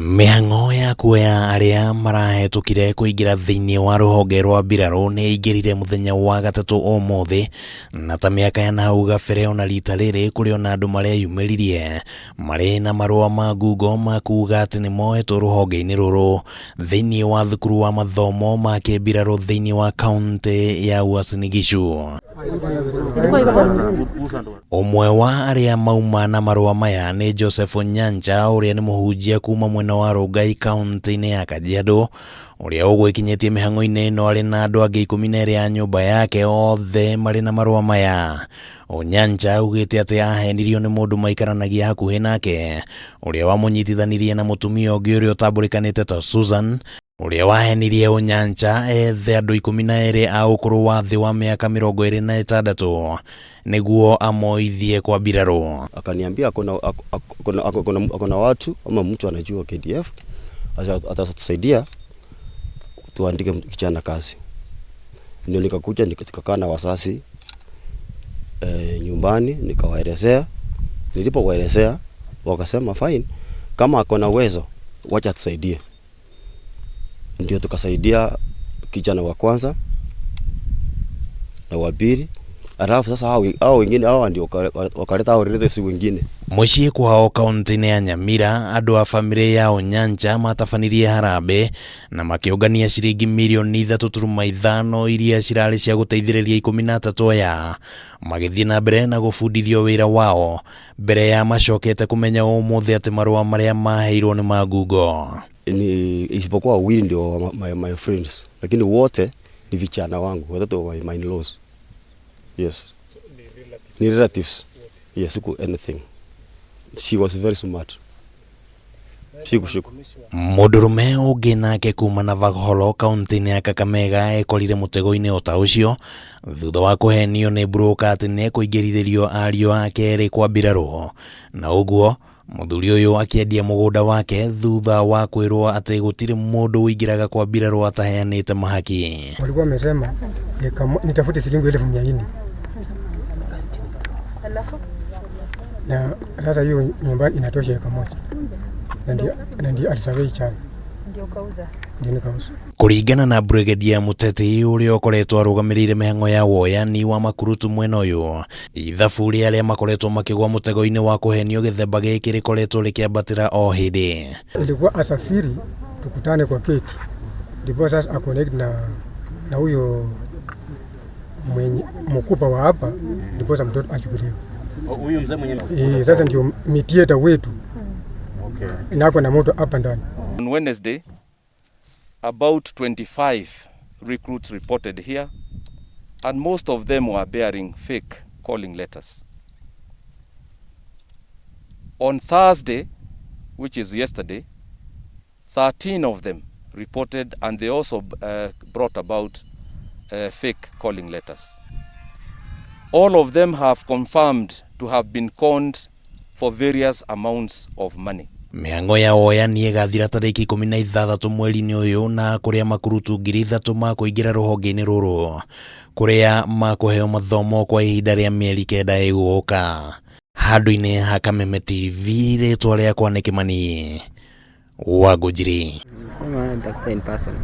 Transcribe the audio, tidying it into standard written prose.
Mĩhang'o ya kuoya arĩa marahetũkire kũingĩra thĩinĩ wa rũhonge rwa mbirarũ nĩ ĩingĩrire mũthenya wa gatatũ ũmũthĩ, na ta mĩaka ya nahau gabere ona rita rĩrĩ kũrĩ ona andũ mareyumĩririe marĩ na marũa ma ngungo ma kuga atĩ nĩ moetwo rũhonge-inĩ rũrũ thĩinĩ wa thukuru wa mathomo ma kĩmbirarũ thĩinĩ wa kaũntĩ ya Uasin Gishu. Ũmwe wa arĩa mauma na marũa maya nĩ Joseph Nyancha ũrĩa nĩ mũhunjia kuma mwena wa Rongai kaũntĩ-inĩ ya Kajiado, ũrĩa ũgwĩkinyĩtie mĩhang'o-inĩ ĩno arĩ na andũ angĩ 12 a nyũmba yake othe marĩ na marũa maya. Onyancha augĩte atĩ ahenirio nĩ mũndũ maikaranagia hakuhĩ nake ũrĩa wamũnyitithanirie na mũtumia ũngĩ ũrĩa ũtambũrĩkanĩte ta Susan, ũrĩa wahenirie Onyancha ethe andũ 12 a ũkũrũ wa thĩ wa mĩaka 26 nĩguo amoithie kwa mbirarũ. Akaniambia akona watu ama mtu anajua KDF atatusaidia tuandike kijana kazi. Ndio nikakuja nikakaa na wazazi nyumbani nikawaelezea. Nilipowaelezea wakasema fine, kama akona uwezo wacha tusaidie. Ndio tukasaidia kijana wa kwanza na wa pili, alafu sasa hao wengine hao ndio wakaleta hao relatives wengine. Mũciĩ kwao kaũntĩ-inĩ ya Nyamira, andũ a bamĩrĩ ya Onyancha matabanirie harambĩ na makĩũngania ciringi mirioni 3.5 iria cirarĩ cia gũteithĩrĩria 13 aya magĩthiĩ na mbere na gũbundithio wĩra wao mbere ya macokete kũmenya ũmũthĩ atĩ marũa marĩa maheirwo nĩ ma ngungo. Ni isipokuwa wawili ndio my friends, lakini wote ni vijana wangu, watoto wa my in-laws. Yes. Ni relatives. Yes, siku anything. She was very smart. Siku. Mũndũrũme ũngĩ nake kuma Navakholo kaũntĩ-inĩ ya Kakamega ekorire mũtego-inĩ o ta ũcio thutha wa kũhenio nĩ broker atĩ nĩ ekũingĩrithĩrio ariũ ake erĩ kwa mbirarũ, na ũguo mũthuri ũyũ akĩendia mũgũnda wake thutha wa kwĩrwo atĩ gũtirĩ mũndũ ũingĩraga kwa mbirarũ ataheanĩte mahaki. Walikuwa wamesema nitafute shilingi 400,000 na sasa hiyo nyumba inatosha eka moja, na ndio alisurvey chana. Ndio ukauza? Ndio nikauza. Kũringana na Brigadier Muteti ũrĩa ũkoretwo arũgamĩrĩire mĩhang'o ya woyani wa makurutu mwena ũyũ, ithabu rĩa arĩa makoretwo makĩgwa mũtego-inĩ wa kũhenio gĩthemba gĩkĩ rĩkoretwo rĩkĩambatĩra o hĩndĩ. Ilikuwa asafiri tukutane kwa gate, ndipo sasa aconnect na huyo mwenye mkubwa wa hapa, ndipo sasa mtoto achukuliwe. Huyu mzee mwenye Eh, sasa ndio mediator wetu nako na moto hapa ndani. On Wednesday, about 25 recruits reported here, and most of them were bearing fake calling letters. On Thursday, which is yesterday, 13 of them reported, and they also brought about fake calling letters. All of them have confirmed to have been conned for various amounts of money. Mĩhang'o ya woyani ĩgathira tarĩki 16 mweri-inĩ ũyũ, na kũrĩa makurutu 3,000 makũingĩra rũhonge-inĩ rũrũ kũrĩa makũheo mathomo kwa ihinda rĩa mĩeri 9 ĩgũka. Handũ-inĩ ha Kameme TV, rĩtwa rĩakwa nĩ Kĩmani wa Ngũnjiri. Sema nitakuta in person.